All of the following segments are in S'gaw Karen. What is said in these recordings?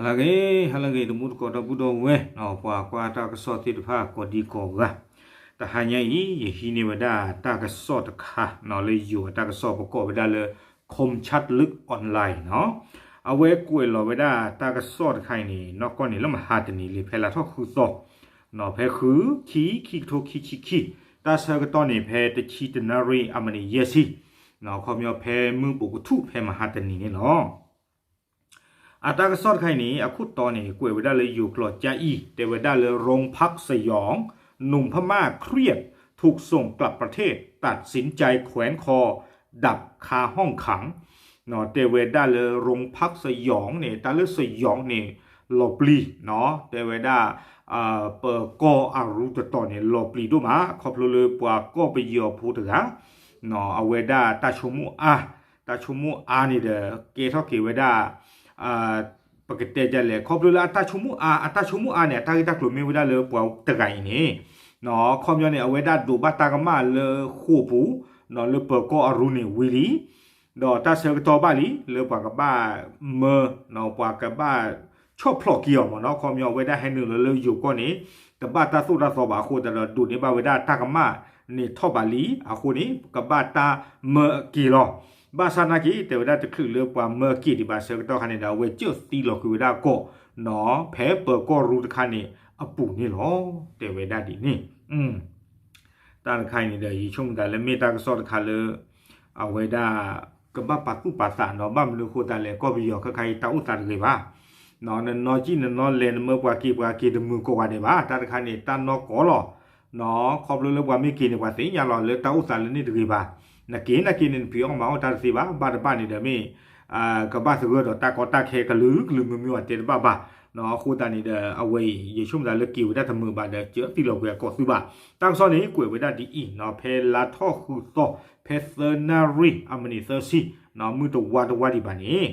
ဟါလၢအဂ့ၤ ဟါလၢအဂ့ၤ တံၤသကိးဒီပုၢ်ဒီဝဲၢ် ပှၤကွၢ်တၢ်ကစီၣ်သ့ၣ်တဖၣ်ကိးဒံကိးဂၤ, တဟါညါအံၤ ယဟံးန့ၢ်ဝဲဒၣ်တၢ်ကစီၣ်တခါ လၢယိၤအတၢ်ကစီၣ်ပကိးဝဲဒၣ်လၢ Khom Chat Luk Online နီၤ. အဝဲကွဲးလီၤဝဲဒၣ်တၢ်ကစီၣ်တခါအံၤန့ၣ် နီၢ်ကီၢ်န့ၣ်လၢမဟါတနံၤလံ ဖဲလါထီၣ်ဃုသီ နီၤ ဖဲဃု ခံ ခံကထိခံဆံခံ, တၢ်ဆၢကတီၢ်န့ၣ် ဖဲတဆံတနၣ်ရံၣ်အမံးနံးယဲၢ်ဆံ, နီၤ ခီပညီဖဲမုၢ်ဘူးကထူၣ်ဖဲမဟါတနံၤန့ၣ်လီၤ. အတၢ်ကစီၣ်တခါအံၤန့ၣ် အခိၣ်တီန့ၣ် ကွဲးဝဲဒၣ်လၢယိၤကျိာ်ကၠါအံၤ တဲဝဲဒၣ်လၢ โรงพักสยอง หนุ่มพม่าเครียด ถูกส่งกลับประเทศ ตัดสินใจแขวนคอ ดับคาห้องขัง နီၤ တဲဝဲဒၣ်လၢ โรงพักสยอง န့ၣ် တၢ်လၢ สยอง န့ၣ် လီၤပျံၤ နီၤ တဲဝဲဒၣ် ပၢၤကီၢ်အရူတတီၤန့ၣ် လီၤပျံၤဒိၣ်မး ခီဖျိလၢပှၤကီၢ်ပယီၤဖိတဂၤ နီၤ အဝဲဒၣ်တၢ်ဆိကမိၣ်အါ, တၢ်ဆိကမိၣ်အါန့ၣ်ဒီး ကဲထီၣ်က့ၤဝဲဒၣ် ပကတဲဒ်လဲၣ် ခီဖျိလၢအတၢ်ဆိကမိၣ်အါ, အတၢ်ဆိကမိၣ်အါန့ၣ် အတၢ်ဂ့ၢ်တၢ်ကျိၤမ့ၢ်ဝဲဒၣ်လၢပှၤတဂၤအံၤန့ၣ် နီၤ ခီပညီန့ၣ် အဝဲဒၣ်ဒိးဘၣ်တၢ်ကမၣ်လၢဃိာ်ပူၤ နီၤ လၢပၢၤကီၢ်အရူန့ၣ်ဝံၤလံ ဒီးတၢ်ဆၢကတီၢ်ဘၣ်လံ လၢပှၤကဘၣ်မၢ နီၤ ပှၤကဘၣ်ဆီၣ်ဖျိးက့ၤအီၤမ့ၢ်နီၤ ခီပညီအဝဲဒၣ်ဟဲနုာ်လီၤလၢယိၤကီၢ်န့ၣ် တဘၣ်တၢ်သိၣ်တၢ်သီဘၣ် အဃိသတးဒီးဒိးန့ၢ်ဘၣ်ဝဲဒၣ်တၢ်ကမၣ်န့ၣ်ထီၣ်ဘးလံ အဃိန့ၣ် ကဘၣ်တၢ်မၢအက့ၤလီၤ. ဘၣ်ဆၣ်နာ်က့ တဲဝဲဒၣ်တချုးလၢပှၤမၢအက့ၤဒံးဘၣ်ဆၢကတီၢ်ခါန့ၣ်ဒီး အဝဲစၢၢ်သံလီၤကွံာ်ဝဲဒၣ်အကီၢ် နီၤ ဖဲပၢၤကီၢ်ရူတခါန့ၣ်အပူၤန့ၣ်လီၤ. တဲဝဲဒၣ်ဒ်န့ၣ် တၢ်တခါအံၤန့ၣ်ဒီး ယဆိကမိၣ်သးလၢမ့ၢ်တၢ်ကစီၣ်တခါလၢ အဝဲဒၣ် ကဘၣ်ပာ်သူၣ်ပာ်သးနီၤ ဘၣ်မနုၤအဃိသတးလဲၣ် ကီၢ်ပယီၤခဲခါအံၤတၢ်အိၣ်သးတဂ့ၤဘၣ် နီၤ နနီၢ်ကံၣ်နနီၢ်လဲၤနမၢပှၤက့ၤပှၤက့ၤတမုာ်ကိးဂၤဒဲးဘၣ် တၢ်တခါန့ၣ် တၢ်နီၢ်ကီၢ်လီၤ နီၤ ခီဖျိလၢပှၤမ့ၢ်က့ၤန့ၣ် ပှၤသ့ၣ်ညါလီၤလၢတၢ်အိၣ်သးလၢန့ၣ်တဂ့ၤဘၣ် နက့ၤနက့ၤန့ၣ် နဖံးအီၣ်မၤအီၣ်တၢ်တသ့ဘၣ် ဘၣ်တဘၣ်န့ၣ်ဒီးမ့ၢ် ကဘၣ်သဂၢၢ်ဒီးတၢ်ကီတၢ်ခဲကလုာ်ကလုာ်မုာ်မုာ်အီၤတဲတဘၣ်ဘၣ် နီၤ အဃိသတးန့ၣ်ဒီး အဝဲအံၤ ယဆိကမိၣ်သးလၢက့ၤဝဲဒၣ်တမုာ်ဘၣ်ဒီး စၢၢ်သံလီၤကွံာ်အကီၢ်သုဘၣ် တၢ်ကစီၣ်န့ၣ် ကွဲးဝဲဒၣ်ဒ်အံၤနီၤ ဖဲလါထီၣ်ဃုသီ ဖဲသၢနၣ်ရံၣ်အမံးနံးသၢဆံ နီၤ မုၢ်တဝါတဝါဒံးဘၣ်န့ၣ်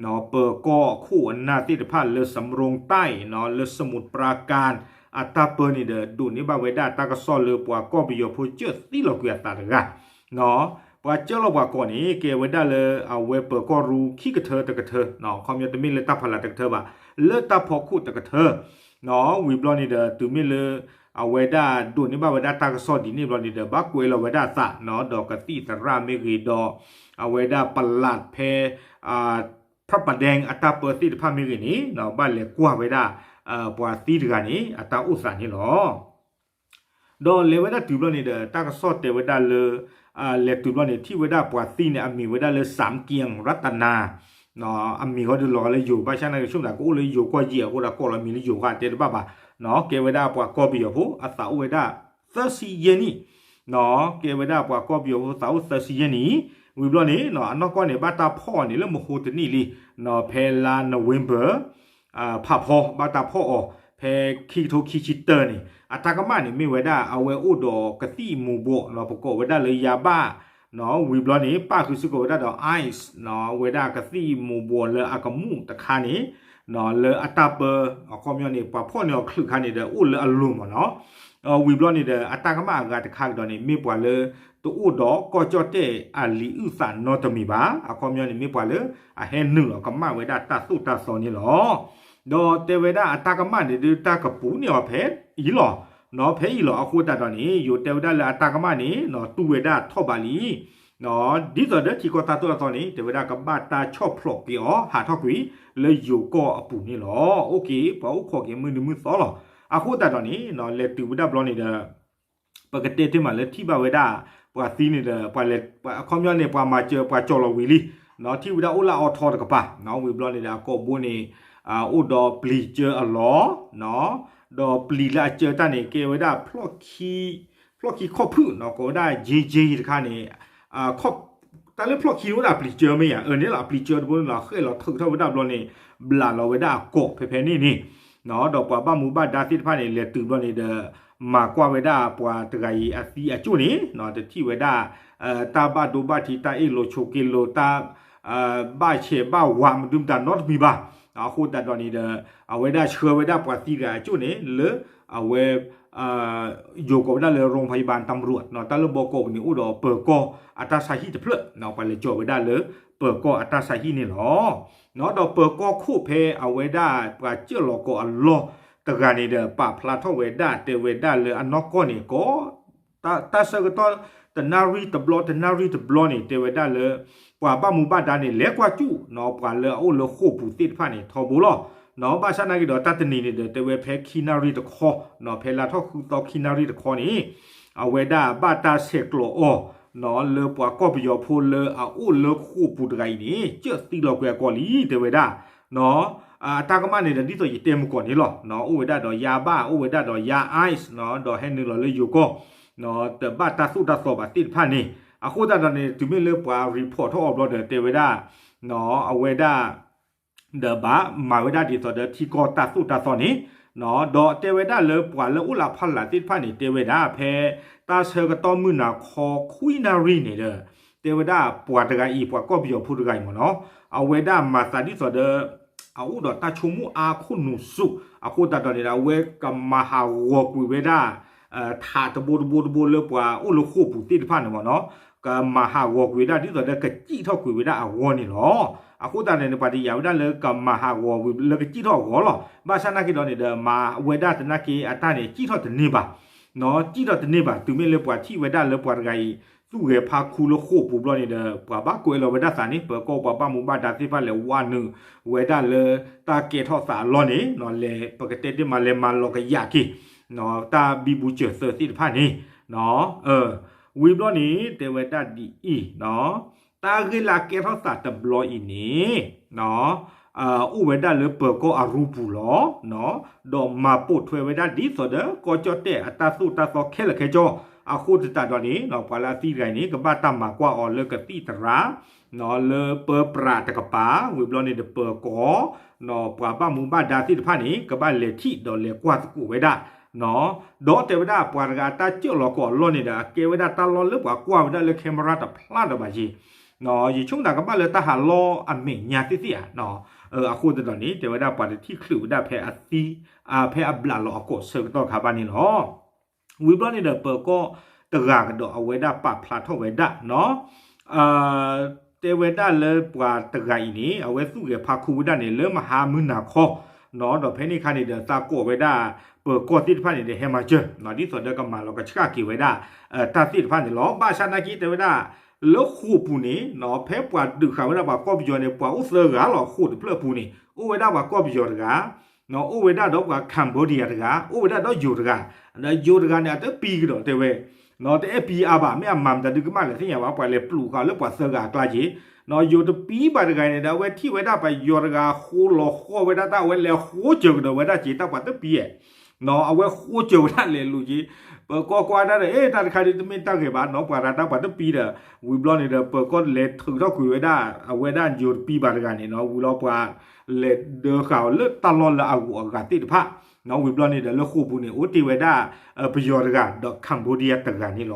နီၤ ပၢၤကီၢ်အခိၣ်အနၢ်သ့ၣ်တဖၣ်လၢ สำโรงใต้ နီၤ လၢ สมุทรปราการ အတၢ်ပၢန့ၣ်ဒီး ဒိးန့ၢ်ဘၣ်ဝဲဒၣ်တၢ်ကစီၣ်လၢပှၤကီၢ်ပယီၤဖိစၢၢ်သံလီၤကွံာ်အသးတဂၤ နီၤ ပှၤစၢၢ်လီၤပှၤကီးန့ၣ် ကဲဝဲဒၣ်လၢအဝဲပၢၤကီၢ်ရူခံကထၢတကထၢ နီၤ ခီပညီတမ့ၢ်လၢတၢ်ဖီလာ်တကထၢဘၣ် လၢတၢ်ဖီခိၣ်တကထၢ နီၤ ဝံၤဘျီန့ၣ်ဒီး တုၤမ့ၢ်လၢ အဝဲဒၣ်ဒိးန့ၢ်ဘၣ်ဝဲဒၣ်တၢ်ကစီၣ်ဒ်န့ၣ်ဘျီန့ၣ်ဒီး ဘၣ်ကွဲးလီၤဝဲဒၣ်အသး နီၤ ဒီးကသံၣ်သရၣ်မ့ၢ်ဂ့ၤဒီး အဝဲဒၣ်ပလၢ်ဖဲ พระประแดง အတၢ်ပၢသ့ၣ်တဖၣ်မ့ၢ်ဂ့ၤန့ၣ် နီၤ ဘၣ်လဲၤကွၢ်ဝဲဒၣ် ပှၤသံတဂၤန့ၣ် အတၢ်အိၣ်သးန့ၣ်လီၤ. ဒီးလဲၤဝဲဒၣ်တုၤဘျီန့ၣ်ဒီး တၢ်ကစီၣ်တဲဝဲဒၣ်လၢ လဲၤတုၤဘျီန့ၣ် ထံၣ်ဝဲဒၣ်ပှၤသံန့ၣ် အမံၤဝဲဒၣ်လၢ สามเกียงรัตนา အမံၤဃီဒုးလီၤဂာ်လၢယိၤ ဘၣ်ဆၣ်နာ်က့ဆိကမိၣ်သး ကအိၣ်လၢယိၤကီၢ်ယံာ်အဃိဒီး ကိးလီၤမံၤလၢယိၤဃီတဲတဘၣ်ဘၣ် နီၤ ကဲဝဲဒၣ်ပှၤကီၢ်ပယီၤဖိအသးအိၣ်ဝဲဒၣ် သၢဆံယဲၢ်နံၣ် နီၤ ကဲဝဲဒၣ်ပှၤကီၢ်ပယီၤဖိသးအိၣ်သၢဆံယဲၢ်နံၣ် ဝံၤဘျီန့ၣ် နီၤ အနီၢ်ကီၢ်န့ၣ် ဘၣ်တၢ်ဖီၣ်အီၤန့ၣ်လၢမဟိတနံၣ်လံ နီၤ ဖဲလါ November ဖးဖီ ဘၣ်တၢ်ဖီၣ်အီၤ ဖဲခံကထိခံဆံတၢန့ၣ် အတၢ်ကမၣ်န့ၣ် မ့ၢ်ဝဲဒၣ်အဝဲအိၣ်ဒီးကသံၣ်မူၤဘှီး နီၤ ပကိးဝဲဒၣ်လၢ ယါဘၣ် နီၤ ဝံၤဘျီန့ၣ် ပၣ်ဃုာ်စ့ၢ်ကီးဝဲဒၣ်ဒီး ice နီၤ အဝဲဒၣ်ကသံၣ်မူၤဘှီးလၢအကမူၣ်တခါန့ၣ် နီၤ လၢအတၢ်ပၢ အခီပညီန့ၣ် ပှၤဖီၣ်န့ၢ်အီၤချုးခါန့ၣ်ဒီး အိၣ်လၢအလိၤမ့ၢ်နီၤ ဝံၤဘျီန့ၣ်ဒီး အတၢ်ကမၣ်အဂၤတခါကဒီးန့ၣ် မ့ၢ်ပှၤလၢ တအိၣ်ဒီးကီၢ်ကၠီၣ်တဲၣ်အလံာ်အုၣ်သးနီတမံၤဘၣ် အခီပညီန့ၣ် မ့ၢ်ပှၤလၢအဟဲနုာ်လီၤကမၣ်ဝဲဒၣ်တၢ်သိၣ်တၢ်သီန့ၣ်လီၤ. ဒီးတဲဝဲဒၣ်အတၢ်ကမၣ်န့ၣ်ဒုးတၢ်ကပူၤန့ၢ်အီၤဖဲအံၤလီၤ နီၤ ဖဲအံၤလီၤ အဃိသတးဒီးန့ၣ် ယိၤတဲဝဲဒၣ်လၢအတၢ်ကမၣ်န့ၣ် နီၤ တူၢ်ဝဲဒၣ်ထီၣ်ဘးလံ နီၤ ဒ်သိးဒီးထံကီၢ်တၢ်သိၣ်တၢ်သီန့ၣ် တဲဝဲဒၣ်ကဘၣ်တၢ်ဆီၣ်ဖျိးက့ၤအီၤ ဟးထီၣ်ကွံာ် လၢယိၤကီၢ်အပူၤန့ၣ်လီၤ. အိၣ်က့ၤ ပှၤအိၣ်ခိးက့ၤမုၢ်နံၤမုၢ်သီလီၤ. အဃိသတးဒီးန့ၣ် နီၤ လဲၤတုၤဝဲဒၣ်ဘျီန့ၣ်ဒီး ပကတဲတ့ၢ်မးလၢထံၣ်ဘၣ်ဝဲဒၣ် ပှၤသံန့ၣ်ဒီး ပှၤလဲၤ အခီပညီန့ၣ် ပှၤမၤစၢၤ ပှၤကၠီၣ်လီၤဝံၤလံ နီၤ ထံၣ်ဝဲဒၣ်အိၣ်လၢအအီထီတကပၤ နီၤ ဝံၤဘျီန့ၣ်ဒီး အကိာ်ဘိန့ၣ် အိၣ်ဒီးပျံၤစၢအလီၢ် နီၤ ဒီးပျံၤလၢအစၢတၢ်န့ၣ် ကဲဝဲဒၣ် ဖျီၣ်ခံခီၣ်ဖုၣ် နီၤ ကိးဝဲဒၣ် ယ့ယ့တခါန့ၣ် တၢ်လၢဖျီၣ်ခံန့ၣ်အိၣ်ဒၣ်အပျံၤစၢမ့ၢ်ဧါ အန့ၣ်လီၤ အပျံၤစၢတဘိန့ၣ်လီၤ ဃဲၣ်လီၤထုးထီၣ်ဝဲဒၣ်ဘျီန့ၣ် ဘျးလီၤဝဲဒၣ်အကိာ်ဖဲဖဲန့ၣ်န့ၣ် နီၤ ဒီးပှၤဘၣ်မူဘၣ်ဒါသ့ၣ်တဖၣ်န့ၣ် လဲၤတုၤဘျီန့ၣ်ဒီး မၤကွၢ်ဝဲဒၣ်ပှၤတဂၤအံၤအသံအကၠိၣ်န့ၣ် နီၤ တထံၣ်ဝဲဒၣ် တၢ်ဘၣ်ဒိဘၣ်ထံး တၢ်အ့ၣ်လိာ်ဆိးက့လိာ် တၢ် ဘၣ်ဆဲးဘၣ်ဝးမနုၤမတၤနီတမံၤဘၣ်. အဃိသတးဒီးန့ၣ်ဒီး အဝဲဒၣ်ဆှၢဝဲဒၣ်ပှၤသံတဂၤအကၠိၣ်န့ၣ် လၢ အဝဲ ယိၤကိးဝဲဒၣ်လၢ โรงพยาบาลตำรวจ နီၤ တၢ်လၢဘီကီးပူၤန့ၣ် အိၣ်ဒီးပၢၤကီၢ်အတၢ်ဆါဟံၣ်တဖျၢၣ် နီၤ ပှၤလဲၤကၠီၣ်ဝဲဒၣ်လၢ ပၢၤကီၢ်အတၢ်ဆါဟံၣ်န့ၣ်လီၤ. ဒီးပၢၤကီၢ်ခိၣ်ဖဲအဝဲဒၣ်ပှၤစၢၢ်လီၤကီးအလီၢ်တဂၤန့ၣ်ဒီး ပာ်ဖျါထီၣ်ဝဲဒၣ် တဲဝဲဒၣ်လၢအနီၢ်ကီၢ်န့ၣ် ကီး တၢ်ဆၢကတီၢ်တနၣ်ရံၣ်တဘျီ တနၣ်ရံၣ်တဘျီန့ၣ် တဲဝဲဒၣ်လၢ ပှၤဘၣ်မူဘၣ်ဒါန့ၣ် လဲၤကွၢ်စူၣ်နီၤ ပှၤလၢအအိၣ်လၢဃိာ်ပူၤသ့ၣ်တဖၣ်န့ၣ် ထီဘိလီၤ. ဘၣ်ဆၣ်နာ်က့ဒီး တၢ်တနံၤန့ၣ်ဒီး တဲဝဲဖဲခံနၣ်ရံၣ်တခီနီၤ ဖဲလါထီၣ်ဃုသီခံနၣ်ရံၣ်တခီန့ၣ် အဝဲဒၣ်ဘၣ်တၢ်ဆဲးကျိးအီၤနီၤ လၢပှၤကီၢ်ပယီၤဖိလၢအအိၣ်လၢဃိာ်ပူၤတဂၤအံၤန့ၣ် စၢၢ်သံလီၤကွံာ်အကီၢ်လံ တဲဝဲဒၣ် အတၢ်ကမၣ်န့ၣ်ဒီး ဒ်သိးယတဲမုၢ်ကီၢ်န့ၣ်လီၤ. အိၣ်ဝဲဒၣ်ဒီးယါဘၣ် အိၣ်ဝဲဒၣ်ဒီးယါ ice နီၤ ဒီးဟဲနုာ်လီၤလၢယိၤကီၢ် တဘၣ်တၢ်သိၣ်တၢ်သီဘၣ်သ့ၣ်တဖၣ်န့ၣ် အဃိသတးဒီးန့ၣ် တုၤမ့ၢ်လၢပှၤ report ထီၣ်အီၤဘျီဒီး တဲဝဲဒၣ် အဝဲဒၣ် ဒီးဘၣ်မၤဝဲဒၣ်ဒ်သိးဒီးထံကီၢ်တၢ်သိၣ်တၢ်သီန့ၣ် ဒီးတဲဝဲဒၣ်လၢပှၤလၢအိၣ်လၢအဖီလာ်သ့ၣ်တဖၣ်န့ၣ် တဲဝဲဒၣ် ဖဲတၢ်ဆၢကတီၢ်မုၢ်နၤခီခွံနၣ်ရံၣ်န့ၣ်ဒီး တဲဝဲဒၣ်ပှၤတဂၤအံၤ ပှၤကီၢ်ပယီၤဖိတဂၤအံၤမ့ၢ်နီၤ အဝဲဒၣ်မၤသးဒ်သိးဒီး အအိၣ်ဒီးတၢ်ဆိကမိၣ်အါခိၣ်နူာ်ဆူၣ် အဃိသတးဒီးန့ၣ်ဒီး အဝဲကမၤဟးဂီၤကွံာ်ဝဲဒၣ် ထးတဘိတဘိတဘိလၢပှၤအိၣ်လၢဃိာ်ပူၤသ့ၣ်တဖၣ်န့ၣ်မ့ၢ်နီၤ ကမၤဟးဂီၤကွံာ်ဝဲဒၣ်ဒ်သိးဒီးကစံၣ်ထီၣ်ကွံာ်ဝဲဒၣ်အဂီၢ်န့ၣ်လီၤ. အဃိသတးန့ၣ် ပှၤတယာ်ဝဲဒၣ်လၢကမၤဟးဂီၤဝံၤလၢကစံၣ်ထီၣ်အဂီၢ်လီၤ. ဘၣ်ဆၣ်နာ်က့ဒီးန့ၣ်ဒီး မၤဝဲဒၣ်သနာ်က့အတၢ်န့ၣ် စံၣ်ထီၣ်တန့ၢ်ဘၣ် စံၣ်ထီၣ်တန့ၢ်ဘၣ် တုၤမ့ၢ်လၢပှၤထံၣ်ဝဲဒၣ်လၢပှၤတဂၤအံၤ သူၣ်ဂဲၤဖးခူလၢဃိာ်ပူၤဘျီန့ၣ်ဒီး ပှၤဘၣ်ကွဲးလီၤဝဲဒၣ်သးန့ၣ် ပၢၤကီၢ်ပှၤဘၣ်မူဘၣ်ဒါသ့ၣ်တဖၣ်လဲၤဝးနုာ်ဝဲဒၣ်လၢ တၢ်ကဲထီၣ်သးအလီၢ်န့ၣ် လဲၤပကတဲတ့ၢ်မးလဲၤမၤလီၤကယာ်က့ၤ တၢ်ဘံဘူစၢၤသၢသ့ၣ်တဖၣ်န့ၣ် ဝံၤဘျီန့ၣ် တဲဝဲဒၣ်ဒ်အံၤ တၢ်ဂ့ၢ်လၢအကဲထီၣ်သးတဘျီအံၤန့ၣ် အိၣ်ဝဲဒၣ်လၢပၢၤကီၢ်အရူပူၤလီၤ. ဒီးမၤပိာ်ထွဲဝဲဒၣ်ဒ်သိးဒီး ကီၢ်ကၠီၣ်တဲၣ်အတၢ်သိၣ်တၢ်သီခဲလၢာ်ခဲဆ့ အဃိသတးဒီးန့ၣ် ပှၤလၢအသံတဂၤအံၤန့ၣ် ကဘၣ်တၢ်မၤကွၢ်အီၤလၢကသံၣ်သရၣ် လၢပၢပြးတကပၤ ဝံၤဘျီန့ၣ်ဒီးပၢၤကီၢ် ပှၤဘၣ်မူဘၣ်ဒါသ့ၣ်တဖၣ်န့ၣ် ကဘၣ်လဲၤထံၣ်ဒီးလဲၤကွၢ်သကိးဝဲဒၣ် ဒီးတဲဝဲဒၣ်ပှၤတဂၤအတၢ်စၢၢ်လီၤကီးအလီၢ်န့ၣ်ဒီး အကဲဝဲဒၣ်တၢ်လီၢ်လၢပှၤကွၢ်ဝဲဒၣ်လၢ camera တဖျါဒီးဘၣ်ယ့ၤ ယဆိကမိၣ်သးကဘၣ်လၢတၢ်ဟးလီအမဲာ်ညါသ့ၣ်သ့ၣ်ဧါ. အဃိသတးဒီးန့ၣ် တဲဝဲဒၣ်ပှၤတထံၣ်ချုးဝဲဒၣ်ဖဲအသံ ဖဲအဘျးလီၤအကိာ်ဆၢကတီၢ်ခါဘၣ်န့ၣ်လီၤ. ဝံၤဘျီန့ၣ်ဒီး ပၢၤကီၢ်တဂၤကဒီးအဝဲဒၣ်ပာ်ဖျါထီၣ်ဝဲဒၣ်နီၤ တဲဝဲဒၣ်လၢပှၤတဂၤအံၤန့ၣ် အဝဲသူၣ်ဂဲၤဖးခူဝဲဒၣ်န့ၣ် လၢမဟါမုၢ်နၤခီ ဒီးဖဲန့ၣ်အခါန့ၣ်ဒီး သးကိးဝဲဒၣ် ပၢၤကီၢ်သ့ၣ်တဖၣ်န့ၣ်ဒီး ဟဲမၤစၢၤ ဒ်သိးဒီးကမၤလီၤကဆှၣ်က့ၤဝဲဒၣ် တၢ်သ့ၣ်တဖၣ်န့ၣ်လီၤ. ဘၣ်ဆၣ်နာ်က့တဲဝဲဒၣ် လၢဃိာ်ပူၤန့ၣ် ဖဲပှၤဒုးဃာ်ဝဲဒၣ်ပှၤကီၢ်ပယီၤန့ၣ် ပှၤအိၣ်သၢဂၤလီၤ ဃိာ်တဖျၢၣ်ပူၤန့ၣ် အိၣ်ဝဲဒၣ်ပှၤကီၢ်ပယီၤတဂၤ အိၣ်ဝဲဒၣ်ဒီးပှၤ Cambodia တဂၤ အိၣ်ဝဲဒၣ်ဒီးယိၤတဂၤ ဒီးယိၤတဂၤန့ၣ် အတပံၤကဒီးတဲဝဲ တအဲၣ်ပံၤအါဘၣ် မ့ၢ်အမၤမတၤဒုကမၣ်လဲၣ်သ့ၣ်ညါဘၣ် ပှၤလဲၤပျိးဃာ်လၢပှၤသၢဂၤအကျါက့ၤ ယိၤတပံၤဘၣ်တဂၤန့ၣ်ဒီး အဝဲထံၣ်ဝဲဒၣ်ပယီၤတဂၤဃိလီၤဃီဝဲဒၣ်တၢ် အဝဲလဲၤဃိစၢၤကဒီးဝဲဒၣ်က့ၤ တၢ်ပှၤတပံၤဧါ အဝဲဃိစၢၤဝဲဒၣ်လဲၤလူၤက့ၤ ပၢၤကီၢ်ကွၢ်ဒၣ်ဒီး အ့ တၢ်တခါဒ်တမ့ၢ်တၢ်ဂ့ၤဘၣ်နီၤ ပှၤတၢ်တၢ်ပှၤတပံၤဒီး ဝံၤဘျီန့ၣ်ဒီး ပၢၤကီၢ်လဲၤထုးထီၣ်ကွံာ်ဝဲဒၣ် အဝဲဒၣ်ယိၤတပံၤဘၣ်တဂၤန့ၣ်နီၤ ဝံၤလီၤပှၤလဲၤဒၢဃာ်အီၤလၢတၢ်လီၢ်လၢအဂုၤအဂၤသ့ၣ်တဖၣ် ဝံၤဘျီန့ၣ်ဒီး လၢဃိာ်ပူၤန့ၣ် အိၣ်တ့ၢ်ဝဲဒၣ် ပယီၤတဂၤ ဒီး Cambodia တဂၤန့ၣ်လီၤ.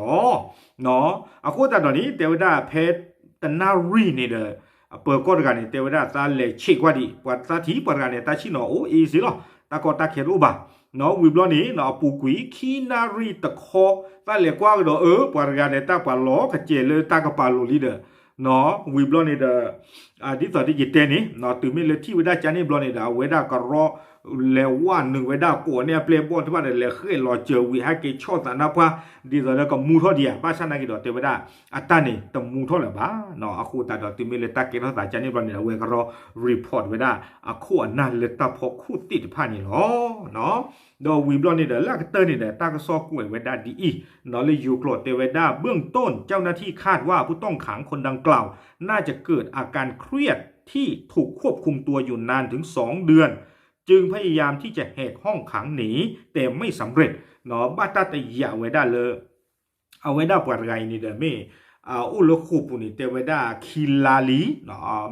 အဃိသတးဒီးန့ၣ် တဲဝဲဒၣ်ဖဲတနၣ်ရံၣ်န့ၣ်ဒီး ပၢၤကီၢ်တဂၤန့ၣ် တဲဝဲဒၣ်သးလဲၤဆံးကွၢ်ဒံး ပှၤသးထံၣ်ပှၤတဂၤန့ၣ် တၢ်ဆံးနီၤအိၣ်အ့စ့လီၤ တၢ်ကီတၢ်ခဲတအိၣ်ဘၣ် ဝံၤဘျီန့ၣ် အပူၤကွံာ်ခံနၣ်ရံၣ်တခီ သးလဲၤကွၢ်ကဒီးအၢ ပှၤတဂၤန့ၣ် တၢ်ပှၤလီၤကစဲၤလၢတၢ်ကပၤလိၤလံဒီး ဝံၤဘျီန့ၣ်ဒီး ဒ်သိးယတဲန့ၣ် တုၤမ့ၢ်လၢထံၣ်ဝဲဒၣ်ကန့ၣ်ဘျီန့ၣ်ဒီး အဝဲဒၣ်ကရီ လဲၤဝးနုာ်ဝဲဒၣ်ကိးန့ၢ်အပျဲၢ်အဘီၣ်သ့ၣ်တဖၣ်ဒီး လဲၤဃဲၣ်လီၤစၢၤဝံၤ ဟဲက့ၤဆီၣ်သးနၢ်ပှၢ် ဒ်သိးဒီးကမူထီၣ်ဒံးဧါ ဘၣ်ဆၣ်နာ်က့ဒီး တဲဝဲဒၣ် အတၢ်န့ၣ်တမူထီၣ်လၢၤဘၣ် အဃိသတးဒီးတုၤမ့ၢ်လၢတၢ်ကဲထီၣ်သးကန့ၣ်ဘျီန့ၣ်ဒီး အဝဲကရီ report ဝဲဒၣ်အခိၣ်အနၢ်လၢတၢ်ဖီခိၣ်သ့ၣ်တဖၣ်န့ၣ်လီၤ. ဒီးဝံၤဘျီန့ၣ်ဒီး လၢအကတၢၢ်န့ၣ်ဒီး တၢ်ကစီၣ်ကွဲးဝဲဒၣ်ဒ်အံၤ လၢယိၤကျိာ်တဲဝဲဒၣ် เบื้องต้นเจ้าหน้าที่คาดว่าผู้ต้องขังคนดังกล่าวน่าจะเกิดอาการเครียดที่ถูกควบคุมตัวอยู่นานถึงสองเดือน จึงพยายามที่จะแหกห้องขังหนีแต่ไม่สำเร็จ ဘၣ်တၢ်တယာ်ဝဲဒၣ်လၢ အဝဲဒၣ်ပှၤတဂၤအံၤန့ၣ်ဒီး မ့ၢ် အိၣ်လၢဃိာ်ပူၤန့ၣ် တဲဝဲဒၣ်ခံလါလံ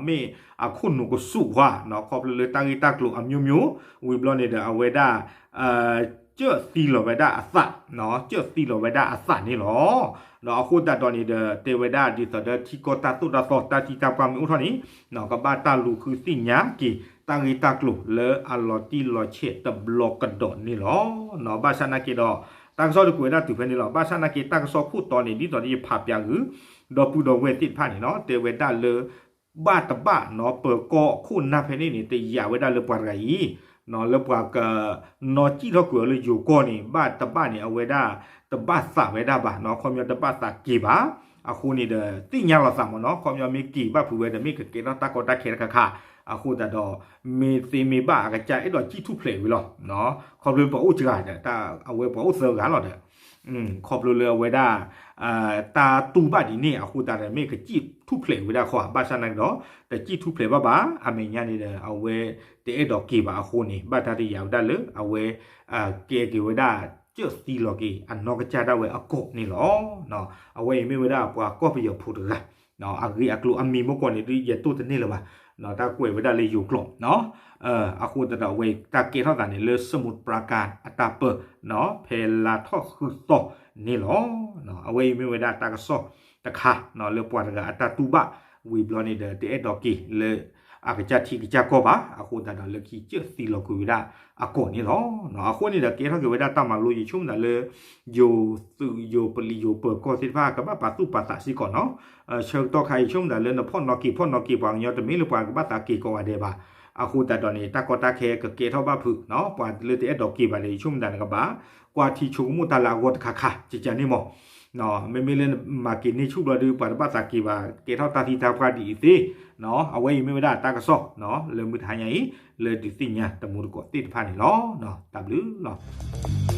မ့ၢ်အခိၣ်နူာ်ကဆူၣ်ဝါ ခီဖျိလၢတၢ်ဂ့ၢ်တၢ်ကျိၤအမျိုးမျိုး ဝံၤဘျီန့ၣ်ဒီး အဝဲဒၣ် စၢၣ်သံလီၤဝဲဒၣ်အသး စၢၣ်သံလီၤဝဲဒၣ်အသးန့ၣ်လီၤ. အဃိသတးဒီးန့ၣ်ဒီး တဲဝဲဒၣ်ဒ်သိးဒီးထံကီၢ်တၢ်သိၣ်တၢ်သီ တၢ်သံတၢ်ပှၢ်မ့ၢ်အိၣ်ထီၣ်န့ၣ် ကဘၣ်တၢ်လူၤဃုသ့ၣ်ညါက့ၤ တၢ်ဂ့ၢ်တၢ်ကျိၤလၢအလီၤတံၢ်လီၤဆဲးတဘျီကဒီးန့ၣ်လီၤ. ဘၣ်ဆၣ်နာ်က့ဒီး တၢ်ကစီၣ်တကွဲးဒၣ်တုၤဖဲန့ၣ်လီၤ. ဘၣ်ဆၣ်နာ်က့တၢ်ကစီၣ်ခိၣ်တီန့ၣ် ဒ်သိးဒီးယဖးပၠးဂုာ် ဒီပုၢ်ဒီဝဲၢ်သ့ၣ်တဖၣ်န့ၣ်လီၤ တဲဝဲဒၣ်လၢ ဘၣ်တဘၣ်နီၤ ပၢၤကီၢ်ခိၣ်နၢ်ဖဲန့ၣ်န့ၣ် တယာ်ဝဲဒၣ်လၢပှၤတဂၤအံၤ နီၤ လၢပှၤကနီၤစံၣ်ထီၣ်ကွံာ်အီၤလၢယိၤကီၢ်န့ၣ် ဘၣ်တဘၣ်န့ၣ် အဝဲဒၣ် တဘၣ်သးဝဲဒၣ်ဘၣ်နီၤ ခီပညီတဘၣ်သးက့ၤဘၣ်. အဃိန့ၣ်ဒီး သ့ၣ်ညါလီၤသးမ့ၢ်နီၤ ခီပညီမ့ၢ်က့ၤဘၣ်ဖုးဝဲဒီး မ့ၢ်ကကဲထီၣ်တၢ်ကီတၢ်ခဲတခါခါ အဃိသတးဒီး မ့ၢ်သ့မ့ၢ်ဘၣ်အကစၢ်အဲၣ်ဒိးစံၣ်ထူၣ်ဖျဲးဝံၤလီၤ. ခီဖျိပှၤအိၣ်စှၤဒီး အဝဲပှၤအိၣ်သၢဂၤလီၤဒီး ခီဖျိလၢအဝဲဒၣ် တၢ်တူၢ်ဘၣ်ဒ်န့ၣ် အဃိသတးဒီး မ့ၢ်ကစံၣ်ထူၣ်ဖျဲးဝဲဒၣ်ဃီဧါ ဘၣ်ဆၣ်နာ်က့ဒီး တစံၣ်ထူၣ်ဖျဲးဘၣ်ဘၣ် အမဲာ်ညါန့ၣ်ဒီး အဝဲတအဲၣ်ဒိးက့ၤဘၣ်အဃိန့ၣ် ဘၣ်တၢ်တယာ်ဝဲဒၣ်လၢ အဝဲ ကဲက့ၤဝဲဒၣ် ကၠၢၣ်သံလီၤက့ၤအနီၢ်ကစၢ်ဒၣ်ဝဲအကီၢ်န့ၣ်လီၤ. အဝဲအံၤမ့ၢ်ဝဲဒၣ်ပှၤကီၢ်ပယီၤဖိတဂၤ အဂ့ၢ်အကျိၤအမံၤမ့ၢ်ကီးန့ၣ် ဒ်ယဲတိၢ်တန့ၢ်လၢၤဘၣ် တၢ်ကွဲးဝဲဒၣ်လၢယိၤကျိာ် အဃိသတးဒီးအဝဲတၢ်ကဲထီၣ်သးန့ၣ်လၢ စမူးပရၣ်ကၣ် အတၢ်ပၢ ဖဲလါထီၣ်ဃုသီန့ၣ်လီၤ. အဝဲအံၤမ့ၢ်ဝဲဒၣ်တၢ်ကစီၣ်တခါ လၢပှၤတဂၤအတၢ်တူၢ်ဘၣ်ဝံၤဘျီန့ၣ်ဒီး တအဲၣ်ဒိးက့ၤလၢ အကစၢ်ထံကစၢ်ကီၢ်ဘၣ် အဃိသတးဒီးလၢခံကၠၢၣ်သံလီၤကွံာ်ဝဲဒၣ်အကီၢ်န့ၣ်လီၤ. အဃိန့ၣ်ဒီးကဲထီၣ်က့ၤဝဲဒၣ်တၢ်မၤလိယဆိကမိၣ်သးလၢ ယိၤသုးယိၤပလံးယိၤပၢၤကီၢ်သ့ၣ်တဖၣ် ကဘၣ်ပာ်သူၣ်ပာ်သးစ့ၢ်ကီးနီၤ. ဆၢကတီၢ်ခါအံၤဆိကမိၣ်သးလၢနဖီၣ်နီၣ်က့ၤဖီၣ်နီၣ်က့ၤပှၤကညီတမ့ၢ်လၢပှၤကဘၣ်သးက့ၤကိးဂၤဒဲးဘၣ်. အဃိသတးဒီးန့ၣ် တၢ်ကီတၢ်ခဲကကဲထီၣ်ဘၣ်ဖုးနီၤ ပှၤလၢတအဲၣ်ဒိးက့ၤဘၣ်ဒီး ယဆိကမိၣ်သးနကဘၣ် ကွၢ်ထံဆိကမိၣ်တၢ်လၢအဂီၢ်တခါခါ ကကန့ၣ်မး မ့မ့ၢ်လၢနမၤက့ၤန့ၢ်ဆူၣ်ဘျီဒီး ပှၤတဘၣ်သးက့ၤဘၣ် ကဲထီၣ်တၢ်သံတၢ်ပှၢ်ဒ်အံၤသ့ အဝဲအံၤမ့ၢ်ဝဲဒၣ်တၢ်ကစီၣ် လၢမုၢ်တဟါညါအံၤ လၢဒုးသ့ၣ်ညါတမူတကိးသ့ၣ်တဖၣ်န့ၣ်လီၤ. တၢ်ဘျုးလီၤ.